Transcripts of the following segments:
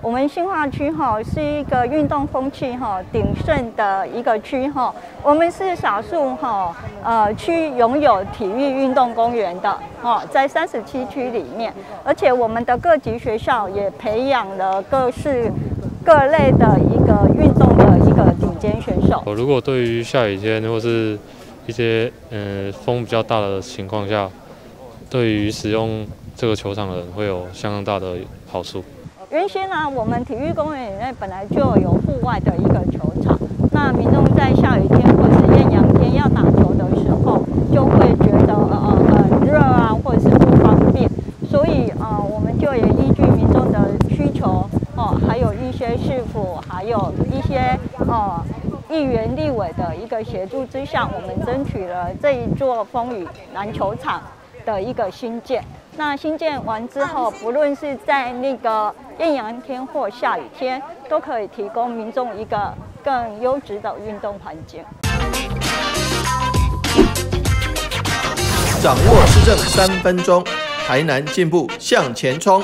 我們新化區哈是一個運動風氣哈鼎盛的一個區哈，我們是少數哈區擁有體育運動公園的哦，在37區裡面，而且我們的各級學校也培養了各式各類的一個運動的一個頂尖選手。如果對於下雨天或是一些風比較大的情況下，對於使用這個球場的人會有相當大的好處。原先呢，我們體育公園裡面本來就有戶外的一個球場，那民眾在下雨天或是豔陽天要打球的時候，就會覺得很熱啊，或者是不方便，所以我們就也依據民眾的需求哦，還有一些市府，還有一些議員、立委的一個協助之下，我們爭取了這一座風雨籃球場的一個新建。那新建完之後，不論是在那個豔陽天或下雨天，都可以提供民眾一個更優質的運動環境。掌握市政3分鐘，台南進步向前衝。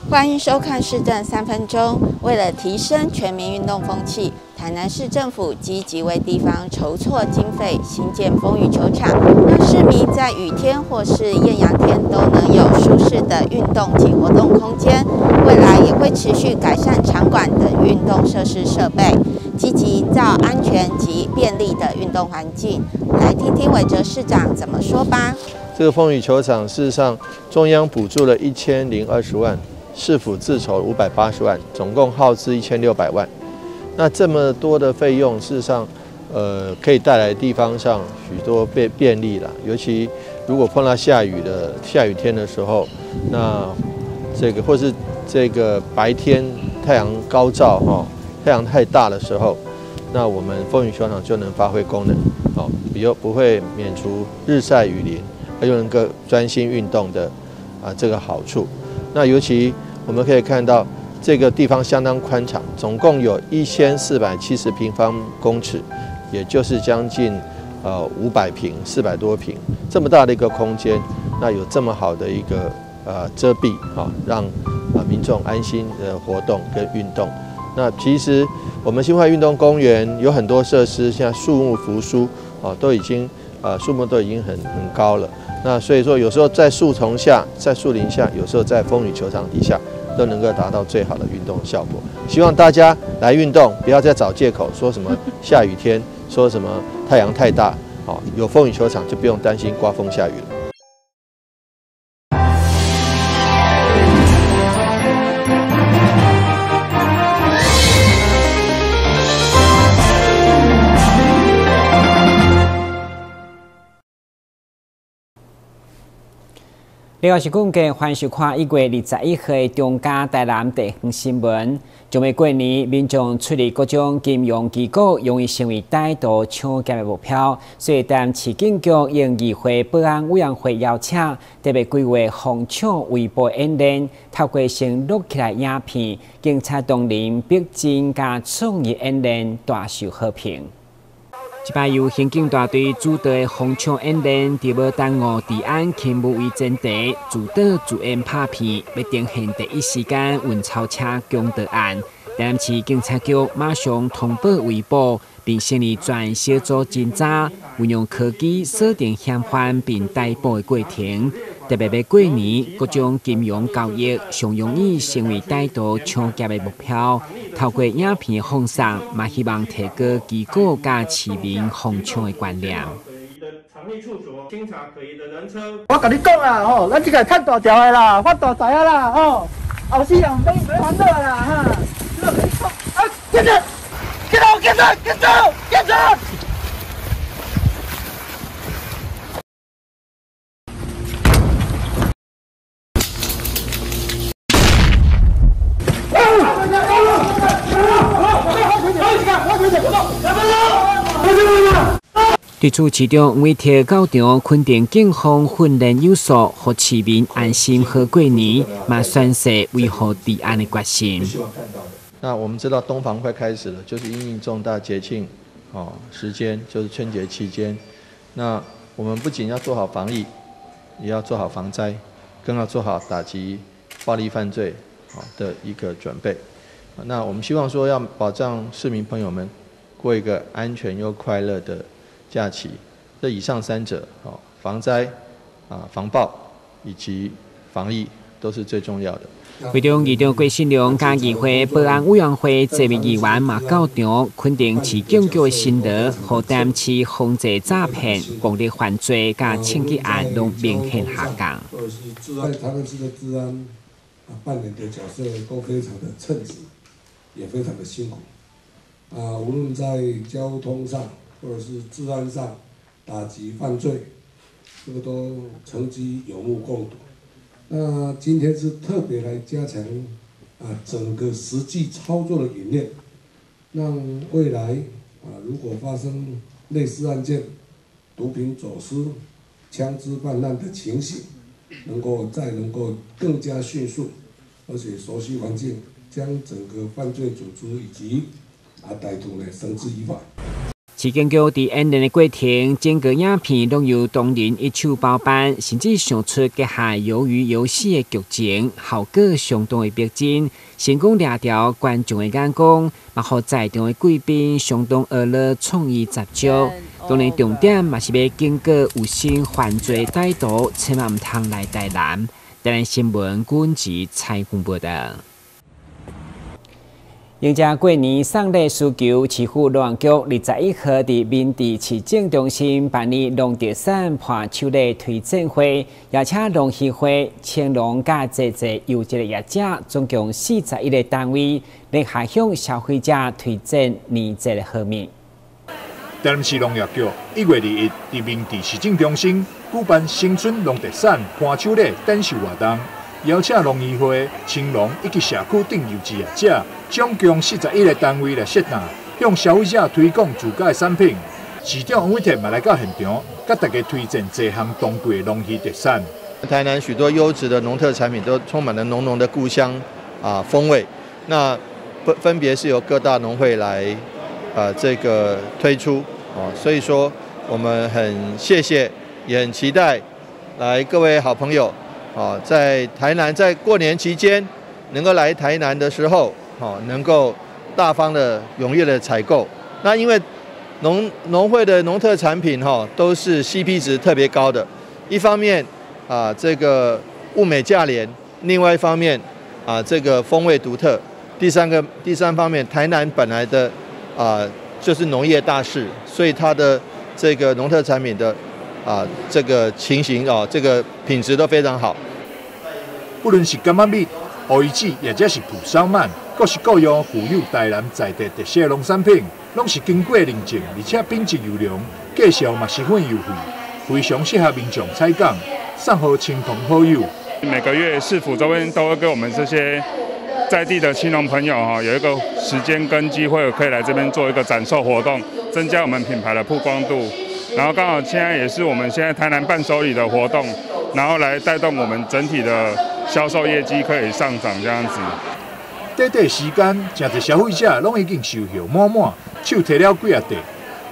歡迎收看市政三分鐘。為了提升全民運動風氣，台南市政府積極為地方籌措經費，新建風雨球場，讓市民在雨天或是豔陽天都能有舒適的運動及活動空間。未來也會持續改善場館等運動設施設備，積極營造安全及便利的運動環境。來聽聽韋哲市長怎麼說吧。這個風雨球場，事實上中央補助了1020萬。市府自籌580萬，總共耗資1600萬。那這麼多的費用，事實上，可以帶來地方上許多便利啦。尤其如果碰到下雨天的時候，那這個或是這個白天太陽高照哈，太陽太大的時候，那我們風雨球場就能發揮功能，哦，比較不會免除日曬雨淋，又能夠專心運動的啊這個好處。那尤其我們可以看到，這個地方相當寬敞，總共有1470平方公尺，也就是將近500平，400多平，這麼大的一個空間，那有這麼好的一個遮蔽啊，讓啊民眾安心的活動跟運動。那其實我們新化運動公園有很多設施，像樹木扶疏啊，都已經樹木都已經很高了。那所以說，有時候在樹叢下，在樹林下，有時候在風雨球場底下，都能夠達到最好的運動效果。希望大家來運動，不要再找借口，說什麼下雨天，說什麼太陽太大，哦，有風雨球場就不用擔心刮風下雨了。另外是講嘅，歡迎收看1月21號的中嘉台南地方新聞。準備過年，民眾出入各種金融機構，容易成為歹徒搶劫的目標。所以，台南市警局應議會保安委員會邀請，特別規劃防搶圍捕演練，透過先錄起來影片，警察同仁逼真佮創意演練，大受好評。這擺由刑警大隊主導的防搶演練，佇無耽誤治安勤務為前提，自導自演拍片，欲呈現第一時間運鈔車強盜案。台南市警察局馬上通報圍捕，並成立專小組偵查，運用科技鎖定嫌犯並逮捕的過程。特別欲過年，各種金融交易上容易成為歹徒搶劫的目標。透過影片放送，嘛希望提高機構佮市民防搶的觀念。我共你講啦，吼，咱這個趁大條的啦，發大財啊啦，吼，後世人免煩惱啦，哈。啊，警察，警察，警察，警察，警察！對此，市長委託到場肯定警方訓練有素，予市民安心好過年，嘛宣示維護治安的決心。那我們知道冬防快開始了，就是因應重大節慶，哦，時間就是春節期間。那我們不僅要做好防疫，也要做好防災，更要做好打擊暴力犯罪，的一個準備。那我們希望說要保障市民朋友們過一個安全又快樂的假期。這以上三者，哦，防災、防暴以及防疫，都是最重要的。會中議長郭信良佮議會保安委員會這位議員嘛到場，肯定市警局的辛勞，予台南市防制詐騙、暴力犯罪佮槍擊案攏明顯下降。在台南市的治安扮演的角色都非常的稱職，也非常的辛苦。無論在交通上或者是治安上打擊犯罪，這個都成績有目共睹。那今天是特別來加強整個實際操作的演練，讓未來如果發生類似案件、毒品走私、槍支泛濫的情形，能夠更加迅速，而且熟悉環境，將整個犯罪組織以及歹徒呢繩之以法。市警局佇演練的過程，整個影片攏由同仁一手包辦，甚至想出結合魷魚遊戲的劇情，效果相當的逼真，成功掠著觀眾的眼光，嘛予在場的貴賓相當學樂創意十足。當然，重點嘛是欲警告有心犯罪歹徒，千萬毋通來台南。台南新聞軍事採訪報道。迎接過年送禮需求，市府農業局21號佇明治市政中心辦理農特產伴手禮推薦會，邀請農協會、青農佮濟濟優質的業者，總共41個單位，聯合向消費者推薦年節的好物。台南市農業局1月21佇明治市政中心舉辦新春農特產伴手禮展售活動。邀請農議會、青農以及社區頂優質業者，總共41個單位來設檔，向消費者推廣自家的產品。市長黃偉哲嘛來到現場，佮大家推薦這項當地的農漁特產。台南許多優質的農特產品都充滿了濃濃的故鄉風味。那分別是由各大農會來這個推出哦，所以說我們很謝謝，也很期待來各位好朋友。在台南在過年期間能夠來台南的時候，能夠大方的踴躍的採購。那因為農會的農特產品都是 CP 值特別高的。一方面這個物美價廉，另外一方面這個風味獨特。第三方面，台南本來的就是農業大市，所以它的這個農特產品的這個情形哦，這個品質都非常好。不論是柑仔蜜、烏魚子，或者是蒲燒鰻，各式各樣富有台南在地特色農產品，攏是經過認證，而且品質優良，價數嘛十分優惠，非常適合民眾採購，送予親朋好友。每個月市府這邊都會給我們這些在地的青農朋友哈，有一個時間跟機會可以來這邊做一個展售活動，增加我們品牌的曝光度。然後剛好現在也是我們現在台南伴手禮的活動，然後來帶動我們整體的銷售業績可以上漲，這樣子。短短時間，誠濟消費者攏已經收貨滿滿，手提了幾仔袋。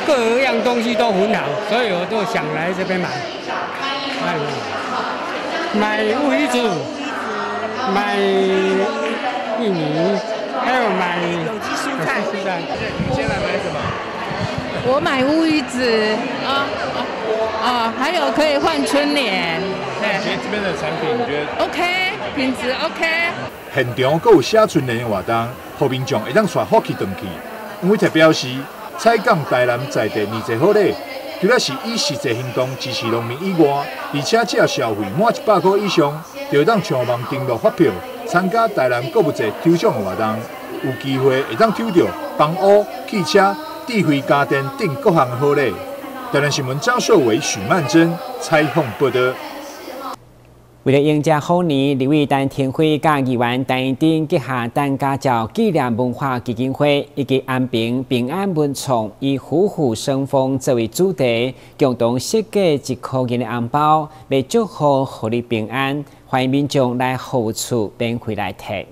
各樣東西都很好，所以我都想來這邊買。買烏魚子，買玉米，還有買有機蔬菜。你先來買什麼？我買烏魚子啊啊，還有可以換春聯。那你覺得這邊的產品，你覺得？OK，品質 OK。現場閣有寫春聯的活動，予民眾會當帶福氣轉去。黃偉哲表示，採購台南在地年節好禮，除了是以實際行動支持農民以外，而且只要消費滿100塊以上，就會當上網登錄發票，參加台南購物節抽獎的活動，有機會會當抽著房屋、汽車、智慧家電等各項好禮。台南新聞張碩偉、許曼珍採訪報道。為了迎接虎年，立委陳亭妃佮議員陳怡貞結合陳家兆紀念文化基金會以及安平平安文創，以虎虎生風作為主題，共同設計1箍銀的紅包，欲祝福予你平安，歡迎民眾來服務處免費來提。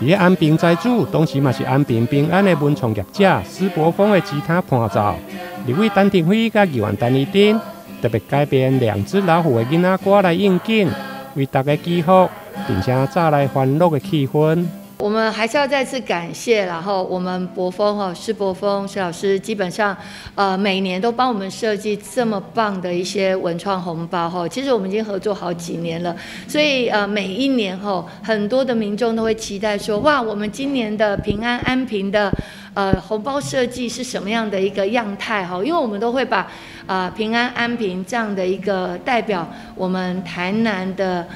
佇咧安平财主，同時嘛是安平平安的文創業者施柏峰的吉他伴奏，立委陳亭妃佮議員陳怡貞特別改編兩隻老虎的囡仔歌來應景，為大家祈福，並且帶來歡樂的氣氛。我們還是要再次感謝，然後我們柏峰哈施柏峰施老師，基本上，每年都幫我們設計這麼棒的一些文創紅包哈。其實我們已經合作好幾年了，所以每一年哈，很多的民眾都會期待說，哇，我們今年的平安安平的紅包設計是什麼樣的一個樣態哈？因為我們都會把平安安平這樣的一個代表我們台南的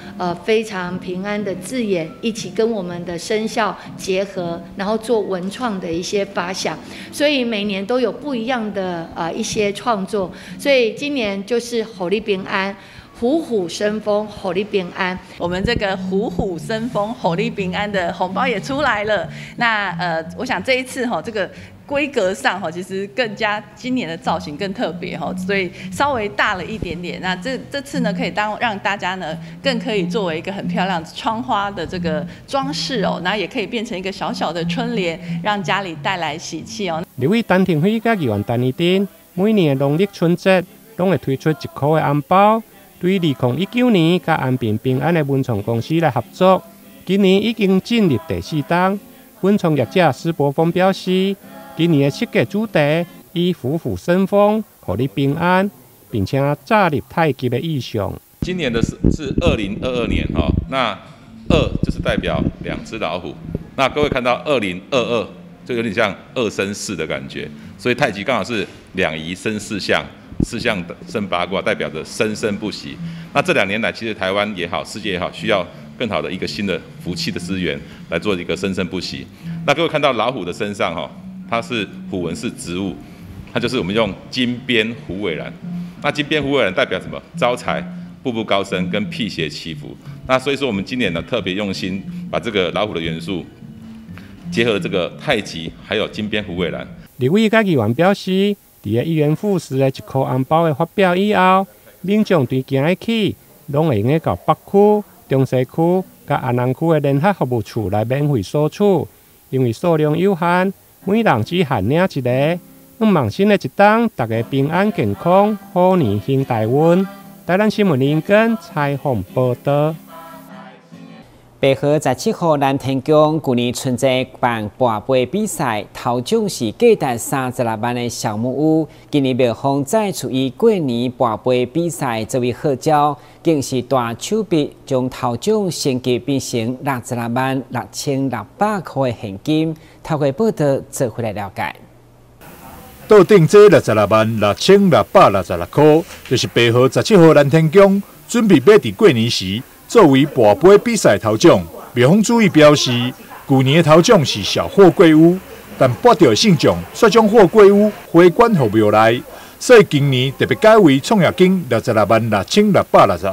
非常平安的字眼，一起跟我們的生肖結合，然後做文創的一些發想，所以每年都有不一樣的一些創作，所以今年就是予你平安，虎虎生風，予你平安。我們這個虎虎生風，予你平安的紅包也出來了。那我想這一次哈，這個規格上哈，其實更加今年的造型更特別哈，所以稍微大了一點點。那這次呢，可以當讓大家呢，更可以作為一個很漂亮窗花的這個裝飾哦，那也可以變成一個小小的春聯，讓家裡帶來喜氣哦。立委陳亭妃佮議員陳怡貞，每年的農曆春節攏會推出一箍的紅包。對2019年佮安平平安的文創公司來合作，今年已經進入第四冬。文創業者施柏峰表示，今年的設計主題以虎虎生風，予你平安，並且紮入太極的意象。今年的是2022年哈，那二就是代表兩隻老虎。那各位看到2022，就有點像二生四的感覺，所以太極剛好是兩儀生四象。四象生八卦，代表着生生不息。那這兩年來，其實台灣也好，世界也好，需要更好的一個新的福氣的資源來做一個生生不息。那各位看到老虎的身上哈，它是虎紋是植物，它就是我們用金邊虎尾蘭。那金邊虎尾蘭代表什麼？招財、步步高升跟辟邪祈福。那所以說，我們今年呢特別用心，把這個老虎的元素結合這個太極，還有金邊虎尾蘭。立委佮議員表示，佇咧一元復始的一箍紅包的發表以後，民眾對今日起攏會用得到北區、中西區佮安南區的聯合服務處來免費索取，因為數量有限，每人只限領一个。向望新的一冬，大家平安健康，虎年行大運。台南新聞林根採訪報導。白河17號南天宮舊年春節辦跋杯比賽，頭獎是價值36萬的小木屋。今年廟方再次以過年跋杯比賽作為號召，更是大手筆將頭獎升級變成66萬6,600塊的現金。透過報道做伙來了解。桌頂這66萬6,666塊，就是白河17號南天宮準備欲佇過年時作為跋杯比賽頭獎。廟方主委表示，舊年的頭獎是小貨櫃屋，但跋著的信眾卻將貨櫃屋回捐予廟內，所以今年特別改為創業金66萬6,666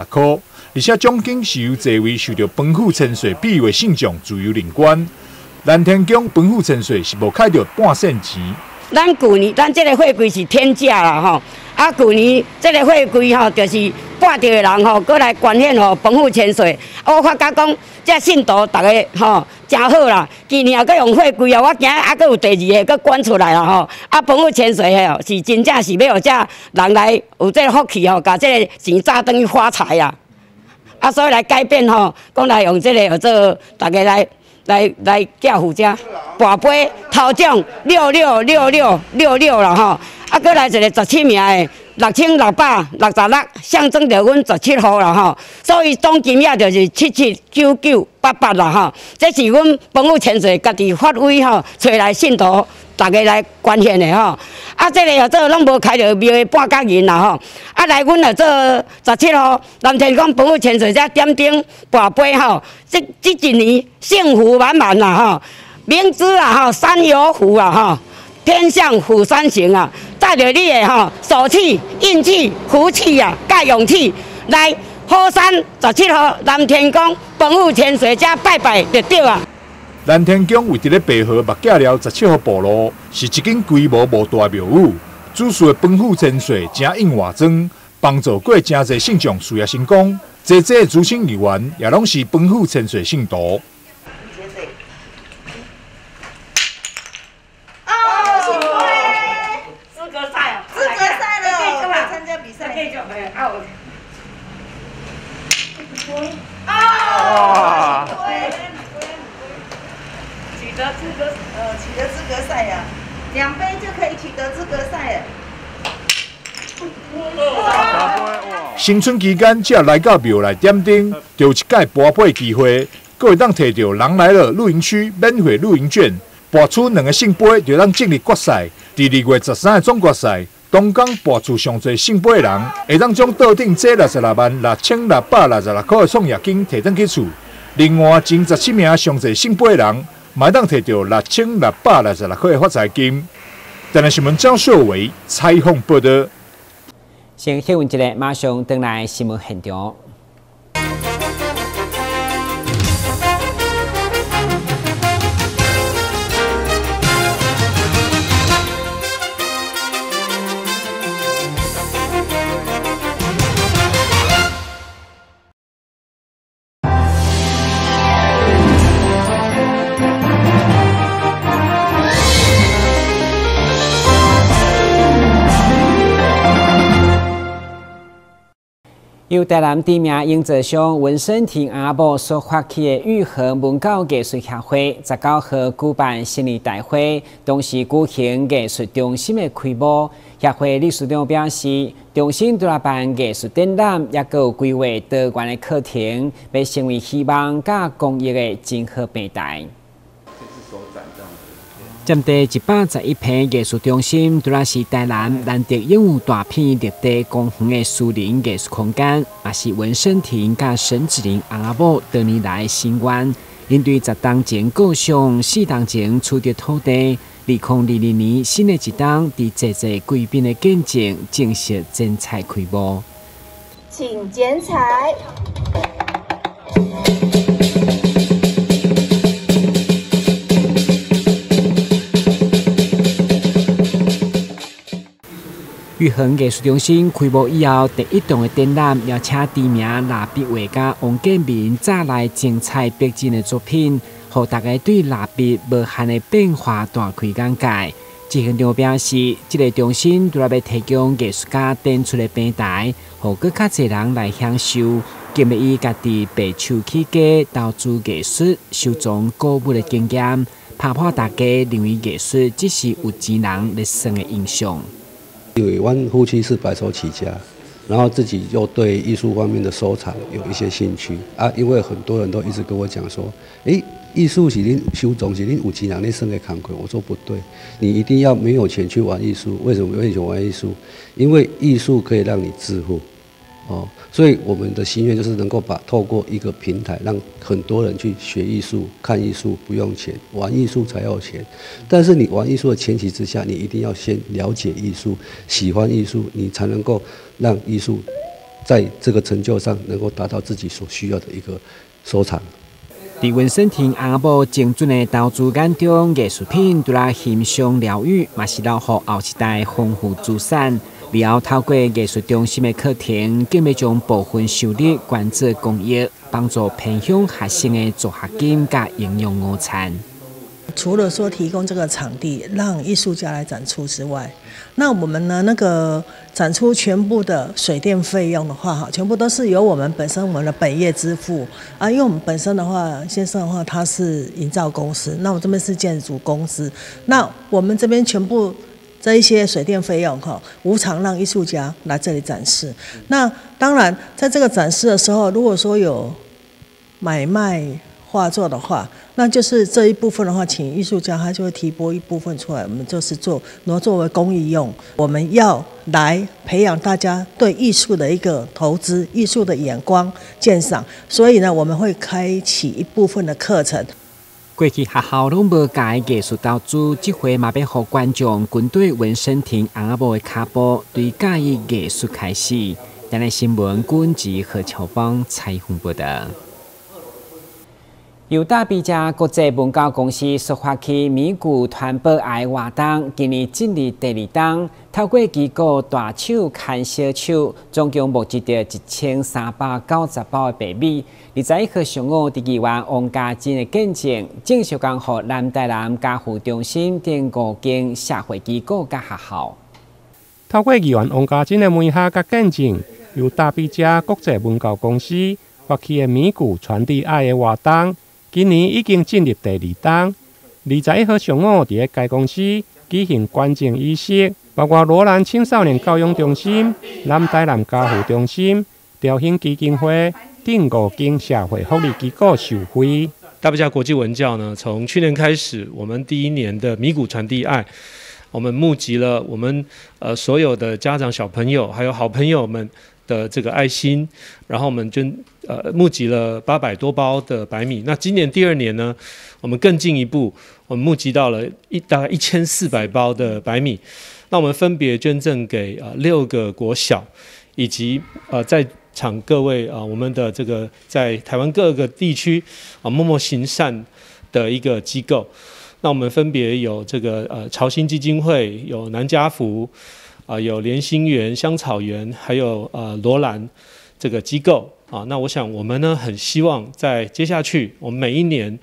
塊，而且獎金是由這位受著彭富千歲庇佑的信眾自由領捐。南天宮彭富千歲是無開著半仙錢。咱舊年咱這个貨櫃是天價啦吼，啊舊年這个貨櫃吼，就是跋著的人吼，閣來捐獻予彭富千歲。我發覺講，這信徒逐个吼誠好啦，今年也閣用貨櫃啊，我驚還閣有第二个閣捐出來啦吼。啊，彭富千歲吼是真正是欲予這人來有這个福氣吼，共這个錢紮轉去發財啊！啊，所以來改變吼，講來用這个叫做逐家來。來寄付遮跋杯頭獎666666啦吼，啊，閣來一个17名的6,666，象徵著阮17號啦吼，所以總金額就是779988啦吼。這是阮彭富千歲家己發威吼，揣來信徒逐家來捐獻的吼。啊，這个叫做攏無開著廟的半角銀啦吼。啊，來阮來做17號南天宮彭富千歲遮點燈跋杯吼，這一年幸福滿滿啦吼，明知啊吼山有虎啊吼，天象虎山行啊，帶著你的吼手氣、運氣、福氣啊，佮勇氣來虎山17號南天宮彭富千歲遮拜拜就對啊。南天宮位佇咧白河目仔寮17號埔路，是一間規模無大廟宇。主事的彭富千歲誠應活裝，幫助過誠濟信眾事業成功。濟濟資深議員也攏是彭富千歲信徒。取得資格賽啊，2杯就可以取得資格賽。新春期間，只要來到廟內點燈，就有一擺跋杯機會，閣會當摕著人來了露營區免費露營券，跋出兩個聖杯就當進入決賽。佇2月13的總決賽，當天跋出上濟聖杯的人，會當將桌頂這666,666箍的創業金提轉去厝。另外，前17名上濟聖杯的人，嘛會當摕著6,666箍的發財金。台南新聞張秀偉採訪報道。先休困一下，馬上轉來新聞現場。由台南知名營造商文生亭阿某所發起的玉和文教藝術協會，19號舉辦新年大會，同時舉行藝術中心的開幕。協會理事長表示，中心除了辦藝術展覽，也閣有規劃多元的課程，欲成為希望佮公益的真好平台。佔地111坪藝術中心，除了是台南難得擁有大片綠地公園的私人藝術空間，也是文生亭佮沈子玲翁仔某多年來的心願。𪜶對10冬前構想，4冬前取得土地，2022年新的一冬，佇濟濟貴賓的見證，正式剪彩開幕。請剪彩。玉衡藝術中心開幕以後，第一檔的展覽邀請知名蠟筆畫家王建民帶來精彩逼真的作品，予大家對蠟筆無限的變化大開眼界。執行長表示，這個中心除了欲提供藝術家展出的平台，予閣較濟人來享受，更欲以家己白手起家投資藝術、收藏古物的經驗，拍破大家認為藝術只是有錢人咧耍的印象。因為阮夫妻是白手起家，然後自己又對藝術方面的收藏有一些興趣啊。因為很多人都一直跟我講說，欸，藝術是恁收藏是恁有錢人咧耍的工課。我說不對，你一定要沒有錢去玩藝術。為什麼沒有錢玩藝術？因為藝術可以讓你致富，哦。所以我們的心願就是能夠把透過一個平台，讓很多人去學藝術、看藝術，不用錢，玩藝術才要錢。但是你玩藝術的前提之下，你一定要先了解藝術，喜歡藝術，你才能夠讓藝術在這個成就上能夠達到自己所需要的一個收藏。佇文生亭翁仔某精準的投資眼中，藝術品除了欣賞療癒，嘛是留予後一代豐富資產。然後透過藝術中心的課程，更欲將部分收入捐做公益，幫助偏鄉學生的助學金佮營養午餐。除了說提供這個場地讓藝術家來展出之外，那我們呢，那個展出全部的水電費用的話，哈，全部都是由我們本身我們的本業支付啊。因為我們本身的話，先生的話他是營造公司，那我這邊是建築公司，那我們這邊全部這一些水電費用哈，無償讓藝術家來這裡展示。那當然，在這個展示的時候，如果說有買賣畫作的話，那就是這一部分的話，請藝術家他就會提撥一部分出來，我們就是做，然後作為公益用。我們要來培養大家對藝術的一個投資、藝術的眼光鑑賞，所以呢，我們會開啟一部分的課程。過去學校攏無教的藝術投資，這回嘛欲予觀眾跟對文生亭翁仔某的跤步，對教育藝術開始。台南新聞軍籍何秋芳採訪報道。由大比家國際文教公司所發起米谷傳播愛活動，今年進入第二冬，透過機構大手牽小手，總共募集著1390包的白米。21號上午，佇議員王家珍的見證，正式交予南台南家護中心等5間社會機構佮學校。透過議員王家珍的門下佮見證，由大比家國際文教公司發起的米谷傳遞愛的活動，今年已經進入第二冬。21號上午，佇咧該公司舉行捐贈儀式，包括羅蘭青少年教養中心、南台南家扶中心、兆興基金會等五間社會福利機構受惠。大筆家國際文教呢，從去年開始，我們第一年的米穀傳遞愛，我們募集了我們所有的家長、小朋友，還有好朋友們的這個愛心，然後我們捐募集了800多包的白米。那今年第二年呢，我們更進一步，我們募集到了大概1400包的白米。那我們分別捐贈給六個國小，以及在場各位啊，我們的這個在台灣各個地區啊默默行善的一個機構。那我們分別有這個潮興基金會，有南家福，啊有連心園、香草園，還有羅蘭這個機構啊。那我想我們呢很希望在接下去，我們每一年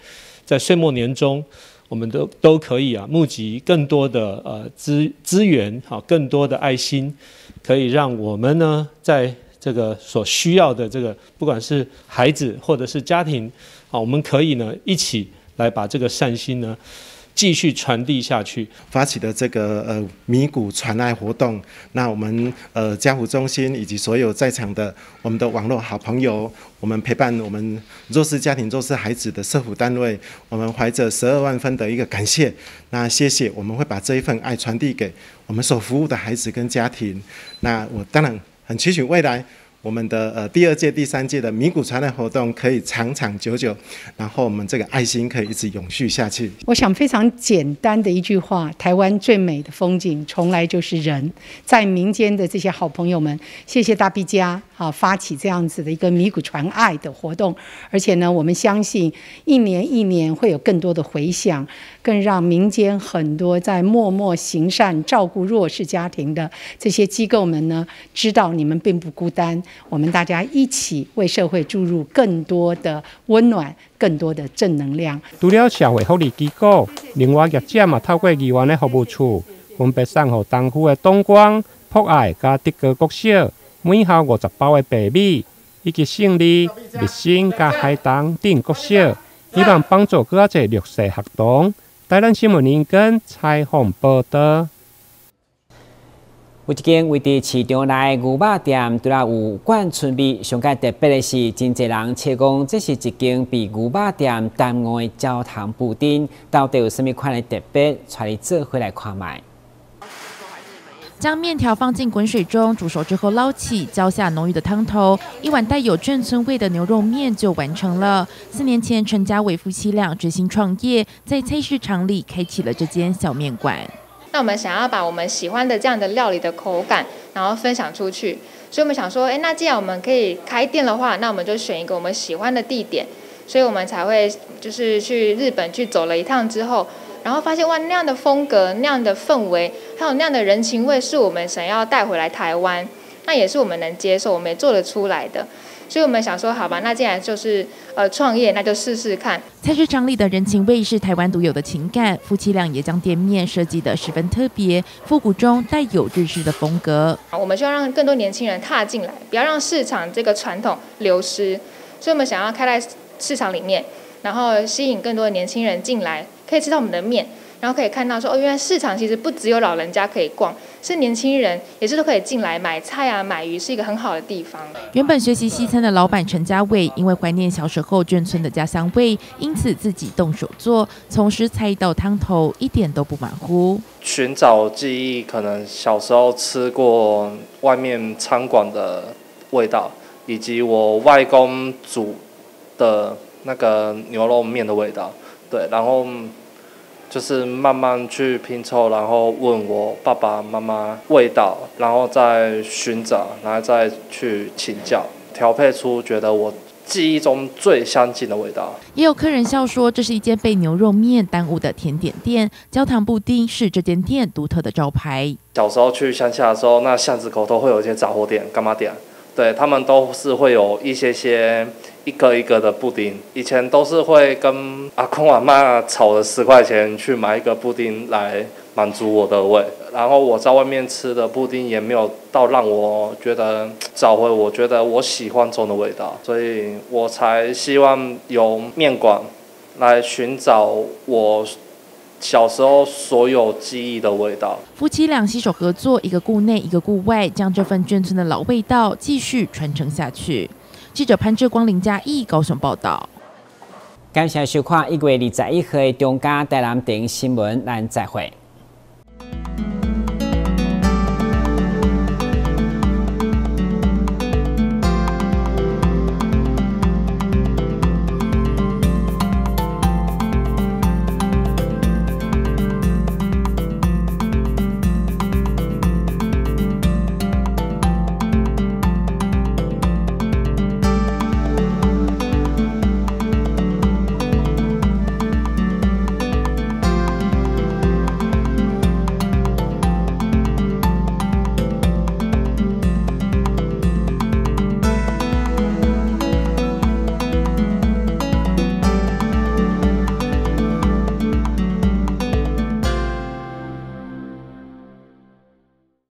在歲末年終，我們都可以啊募集更多的資源，好更多的愛心，可以讓我們呢在這個所需要的這個，不管是孩子或者是家庭，啊，我們可以呢一起來把這個善心呢繼續傳遞下去。發起的這個米穀傳愛活動，那我們家扶中心以及所有在場的我們的網絡好朋友，我們陪伴我們弱勢家庭、弱勢孩子的社福單位，我們懷着12萬分的一個感謝，那謝謝，我們會把這一份愛傳遞給我們所服務的孩子跟家庭。那我當然很期許未來我們的第二屆、第三屆的米穀傳愛活動可以長長久久，然後我們這個愛心可以一直永續下去。我想非常簡單的一句話：台灣最美的風景，從來就是人。在民間的這些好朋友們，謝謝大筆家啊，發起這樣子的一個米穀傳愛的活動，而且呢，我們相信一年一年會有更多的迴響，更讓民間很多在默默行善、照顧弱勢家庭的這些機構們呢，知道你們並不孤單。我們大家一起為社會注入更多的溫暖，更多的正能量。除了社會福利機構，另外業者嘛透過議員的服務處，分別送予東區的東光、博愛佮德高國小，每校50包的白米，以及勝利、立新佮海東等國小，希望幫助閣較濟弱勢學童。台南新聞林根採訪報道。有一間位佇市場內牛肉店，除了有冠春味，上蓋特別的是，真濟人笑講這是一間被牛肉店耽誤的焦糖布丁，到底有啥物款的特別？帶你做伙來看覓。將麵條放進滾水中煮熟之後撈起，澆下濃郁的湯頭，一碗帶有眷村味的牛肉麵就完成了。4年前，陳家偉夫妻倆決心創業，在菜市場裡開啟了這間小麵館。那我們想要把我們喜歡的這樣的料理的口感，然後分享出去，所以我們想說，哎，那既然我們可以開店的話，那我們就選一個我們喜歡的地點，所以我們才會就是去日本去走了一趟之後，然後發現哇，那樣的風格、那樣的氛圍，還有那樣的人情味，是我們想要帶回來台灣，那也是我們能接受、我們也做得出來的。所以我們想說，好吧，那既然就是創業，那就試試看。菜市場裡的人情味是台灣獨有的情感，夫妻倆也將店面設計得十分特別，復古中帶有日式的風格。我們希望讓更多年輕人踏進來，不要讓市場這個傳統流失。所以我們想要開在市場裡面，然後吸引更多的年輕人進來，可以吃到我們的麵，然後可以看到說，哦，原來市場其實不只有老人家可以逛，是年輕人也是都可以進來買菜啊、買魚，是一個很好的地方。原本學習西餐的老闆陳家偉，因為懷念小時候眷村的家鄉味，因此自己動手做，從食材到湯頭一點都不馬虎。尋找記憶，可能小時候吃過外面餐館的味道，以及我外公煮的那個牛肉麵的味道，對，然後就是慢慢去拼湊，然後問我爸爸媽媽味道，然後再尋找，然後再去請教，調配出覺得我記憶中最相近的味道。也有客人笑說，這是一間被牛肉麵耽誤的甜點店，焦糖布丁是這間店獨特的招牌。小時候去鄉下的時候，那巷子口都會有一些雜貨店、柑仔店，對，他們都是會有一些些一個一個的布丁。以前都是會跟阿公阿嬤炒了10塊錢去買一個布丁來滿足我的胃，然後我在外面吃的布丁也沒有到讓我覺得找回我覺得我喜歡中的味道，所以我才希望由麵館來尋找我小時候所有記憶的味道。夫妻倆攜手合作，一個顧內，一個顧外，將這份眷村的老味道繼續傳承下去。記者潘志光、林嘉義高雄報道。感謝收看1月21號的中嘉台南電視新聞，咱再會。